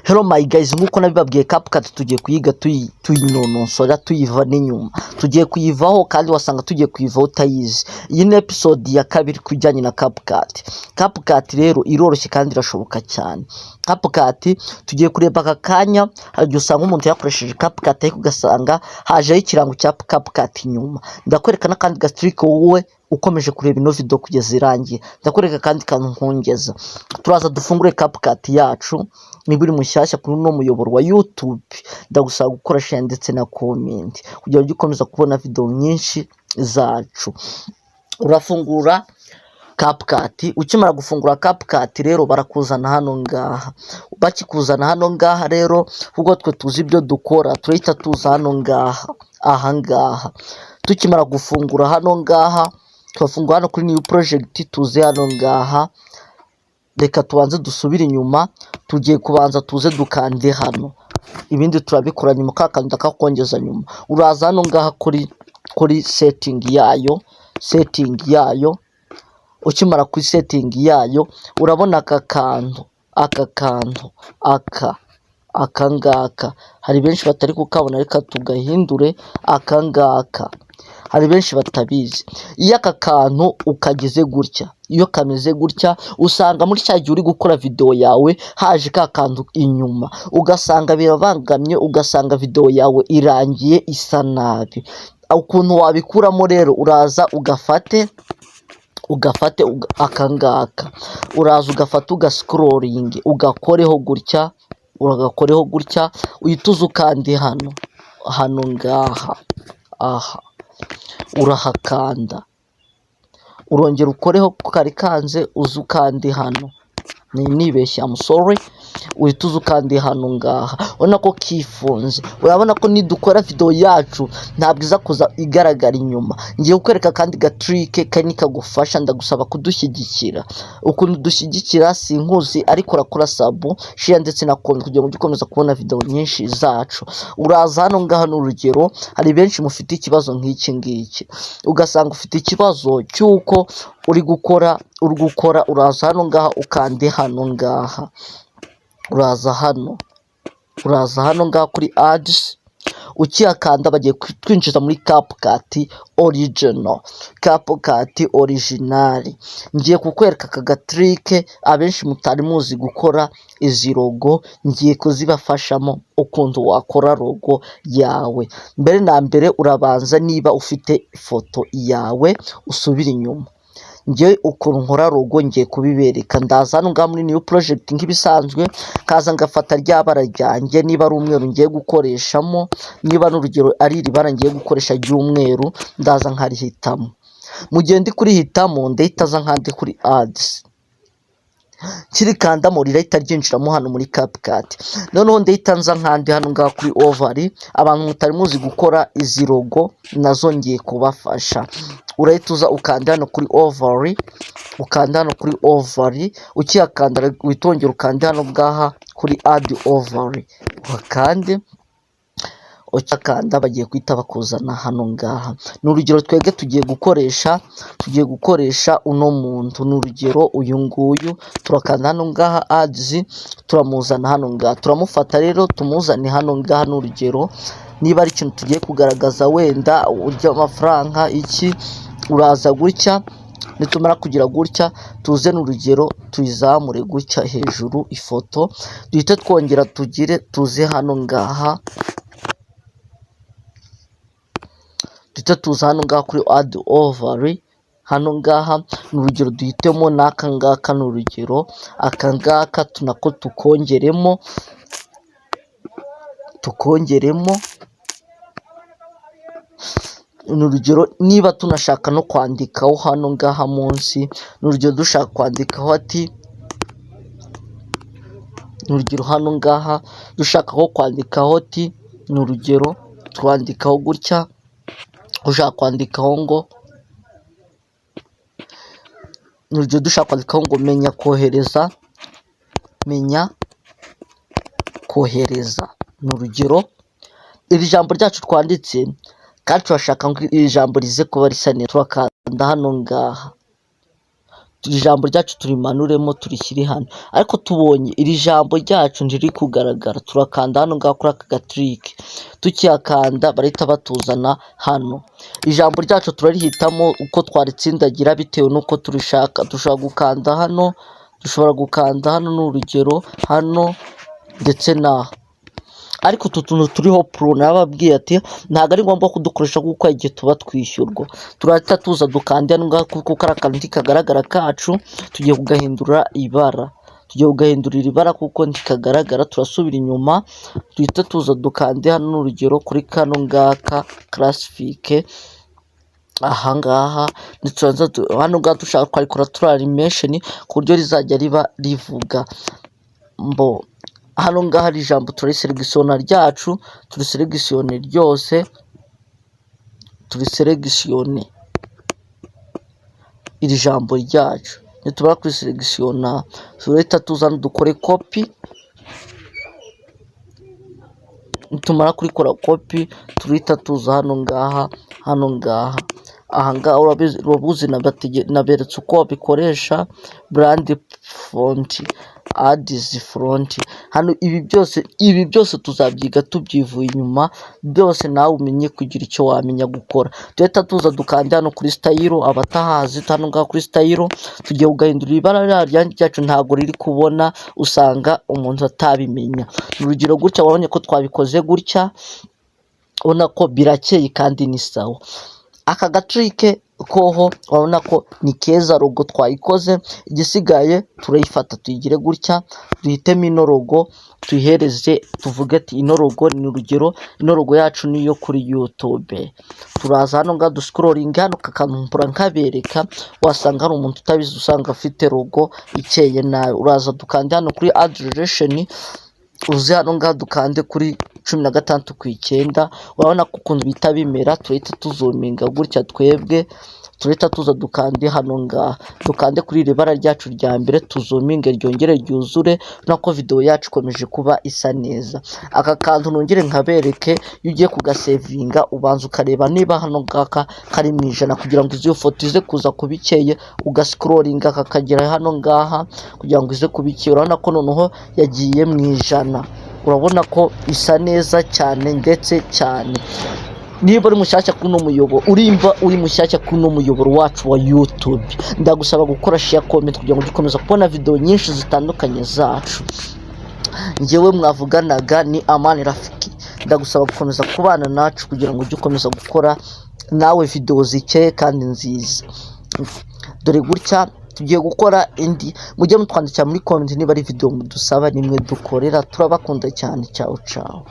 Hello my guys, nkuko nabibabwiye, CapCut tugiye kuyiga tuyinonosora, tuyiva n'inyuma. Tugiye kuyivaho kandi wasanga tugiye kuyivaho utayizi. Iyi ni episode ya kabiri ku bijyanye na CapCut. CapCut rero iroroshye kandi irashoboka cyane. CapCut tugiye kureba aka kanya. Hari igihe usanga umuntu yakoresheje CapCut ariko ugasanga hajeho ikirango cya CapCut inyuma. Ndakwereka n'akandi ga trick. Wowe ukomeje kureba ino video kugeza irangiye, ndakwereka akandi kantu nkongeza. Turaza dufungure CapCut yacu. Niba uri mushyashya kuri uno muyoboro wa YouTube, ndagusaba gukora share ndetse na comment kugira ngo ujye ukomeza kubona video nyinshi zacu. Urafungura CapCut. Ukimara gufungura CapCut rero, barakuzana hano ngaha. Bakikuzana hano ngaha rero, kuko twe tuzi ibyo dukora, turahita tuza hano ngaha. Aha ngaha tukimara gufungura hano ngaha, turafungura hano kuri new project, tuze hano ngaha. Reka tubanze dusubire inyuma. Tugiye kubanza tuze dukande hano, ibindi turabikora nyuma, ka kantu ndakakongeza nyuma. Uraza hano ngaha kuri setting yayo. Setting yayo, ukimara kuri setting yayo, urabona aka kantu, aka kantu aka ngaka. Hari benshi batari kukabona, reka tugahindure. Aka ngaka hari benshi batabizi. Iyo aka kantu ukageze gutya, iyo kameze gutya, usanga muri cya gihe uri gukora video yawe haje ka kantu inyuma, ugasanga birabangamye, ugasanga video yawe irangiye isa nabi. Ukuntu wabikuramo rero, uraza ugafate aka ngaka, uraza ugafata uga scrollinge, ugakoreho gutya, uragakoreho gutya, uhita uza ukande hano ngaha. Aha urahakanda, urongera ukoreho kari kanze, uze ukande hano. Nibeshye, I'm sorry. Uhita uza ukandi hano ngaha, urabona ko kifunze. Urabona ko nidukora video yacu ntabwo iza kuza igaragara inyuma. Ngiye kukwereka akandi ga trick kari kagufasha. Ndagusaba kudushyigikira. Ukuntu dushyigikira sinkuzi, ariko urakora sub, share ndetse na comment kugira ngo ujye ukomeza kubona video nyinshi zacu. Uraza hano ngaha, ni urugero, hari benshi mufite ikibazo nk'iki ngiki, ugasanga ufite ikibazo cy'uko uri gukora. Uraza hano ngaha, ukande hano ngaha. Uraza hano ngaha kuri add. Ukihakanda bagiye kutwinjiza muri CapCut original, CapCut original. Ngiye kukwereka aka ga trick abenshi mutari muzi gukora. Izi logo ngiye kuzibafashamo, ukuntu wakora logo yawe. Mbere na mbere urabanza, niba ufite ifoto yawe, usubire inyuma. Njye ukuntu nkora logo ngiye kubibereka. Ndaza hano ngaha muri new project nk'ibisanzwe, nkaza ngafata rya bara ryanjye, niba ari umweru ngiye gukoreshamo, niba n'urugero ari iri bara ngiye gukoresha ry'umweru, ndaza nkarihitamo. Mu gihe ndi kurihitamo, ndahita aza nkande kuri add. Kirikandamo rirahita ryinjiramo hano muri CapCut. Noneho ndahita nza nkande hano ngaha kuri overlay. Abantu mutari muzi gukora izi logo nazo ngiye kubafasha. Urahita uza ukanda hano kuri overlay, ukanda hano kuri overlay. Ukihakanda uhita wongera ukande hano ngaha kuri add overlay, uhakande. Ukihakanda bagiye guhita bakuzana hano ngaha. Ni urugero, twebwe tugiye gukoresha uno muntu, ni urugero uyu nguyu. Turakanda hano ngaha add, turamuzana hano ngaha. Turamufata rero tumuzane hano ngaha. Ni urugero, niba ari ikintu tugiye kugaragaza, wenda urya amafaranga iki, uraza gutya. Nitumara kugira gutya, tuze n'urugero tuyizamure gutya hejuru ifoto, duhite twongera tugire tuze hano ngaha, duhite tuza hano ngaha kuri add overlay. Hano ngaha ni urugero duhitemo n'aka ngaka, ni urugero aka ngaka nako tukongeremo. Ni urugero, niba tunashaka no kwandikaho hano ngaha munsi, ni urugero dushaka kwandikaho ati, ni urugero hano ngaha dushaka nko kwandikaho ati, ni urugero twandikaho gutya, ushaka kwandikaho ngo, ni urugero dushaka kwandikaho ngo menya kohereza, menya kohereza. Ni urugero iri jambo ryacu twanditse, kandi turashaka ngo iri jambo rize kuba risa neza. Turakanda hano ngaha. Ijambo ryacu turimanuremo, turishyire hano. Ariko tubonye iri jambo ryacu ntiriri kugaragara. Turakanda hano ngaha kuri aka gatirike. Tukihakanda barahita batuzana hano. Ijambo ryacu turarihitamo uko twaritsindagira bitewe n'uko turishaka. Dushobora gukanda hano, dushobora gukanda hano, ni urugero hano ndetse n'aha. Ariko utu tuntu turiho pro, narababwiye ati ntabwo ari ngombwa kudukoresha kuko igihe tuba twishyurwa. Turahita tuza dukande hano ngaha kuko kariya kantu ntikagaragara kacu, tugiye kugahindura ibara. Tugiye kugahindurira ibara kuko ntikagaragara, turasubira inyuma, duhita tuza dukande hano, ni urugero kuri kano ngaka classic aha ngaha. Niturangiza hano ngaha dushaka twarikora turi animation ku buryo rizajya riba rivuga mbo. Hano ngaha hari ijambo, turariselectionna ryacu, turiselectionne ryose, turiselectionne iri jambo ryacu. Nitumara kuriselectionna turahita tuza hano dukore copy. Nitumara kurikora copy turahita tuza hano ngaha, hano ngaha, aha ngaha urabuzi naberetse uko wabikoresha. Brand font, ads font, hano ibi byose tuzabyiga tubyivuye inyuma byose, nawe umenye kugira icyo wamenya gukora. Duhita tuza dukanda hano kuri style, abatahazi, hano ngaha kuri style tugiye kugahindura ibara ryacu, ntabwo riri kubona, usanga umuntu atabimenya. Urugero gutya, wabonye ko twabikoze gutya, ubona ko birakeye kandi ni sawa. Aka gatirike koho urabona ko ni keza, logo twayikoze, igisigaye turayifata tuyigire gutya, duhitemo ino logo tuyihereze, tuvuge ati ino logo, ni urugero, ino logo yacu ni iyo kuri YouTube. Turaza hano ngaha duscrollinge hano, aka kantu mpora nkabereka, wasanga hari umuntu utabizi usanga afite logo ikeye nabi. Uraza dukande hano kuri add relation, uze hano ngaha dukande kuri 16:9. Urabona ko ukuntu bihita bimera, turahita tuzoominga gutya. Twebwe turahita tuza dukande hano ngaha, dukande kuri iri bara ryacu rya mbere, tuzoominge ryongere ryuzure. Urabona ko videwo yacu ikomeje kuba isa neza. Aka kantu nongere nkabereke, iyo ugiye kugasavinga ubanza ukareba niba hano ngaka kari mu 100 kugira ngo izo foto ize kuza kuba ikeye, ugascrollinga kakagera hano ngaha kugira ngo ize kuba ikeye. Urabona ko noneho yagiye mu 100, urabona ko isa neza cyane ndetse cyane. Niba uri mushyashya kuri uno muyoboro, urimba uri mushyashya kuri uno muyoboro wacu wa YouTube, ndagusaba gukora share, comment kugira ngo ujye ukomeza kubona video nyinshi zitandukanye zacu. Njyewe mwavuganaga ni Amani Rafiki. Ndagusaba gukomeza kubana nacu kugira ngo ujye ukomeza gukora nawe video zikeye kandi nziza. Dore gutya tugiye gukora indi. Mujye mutwandikira muri comment niba ari video mudusaba, nimwe dukorera. Turabakunda cyane. Ciao ciao.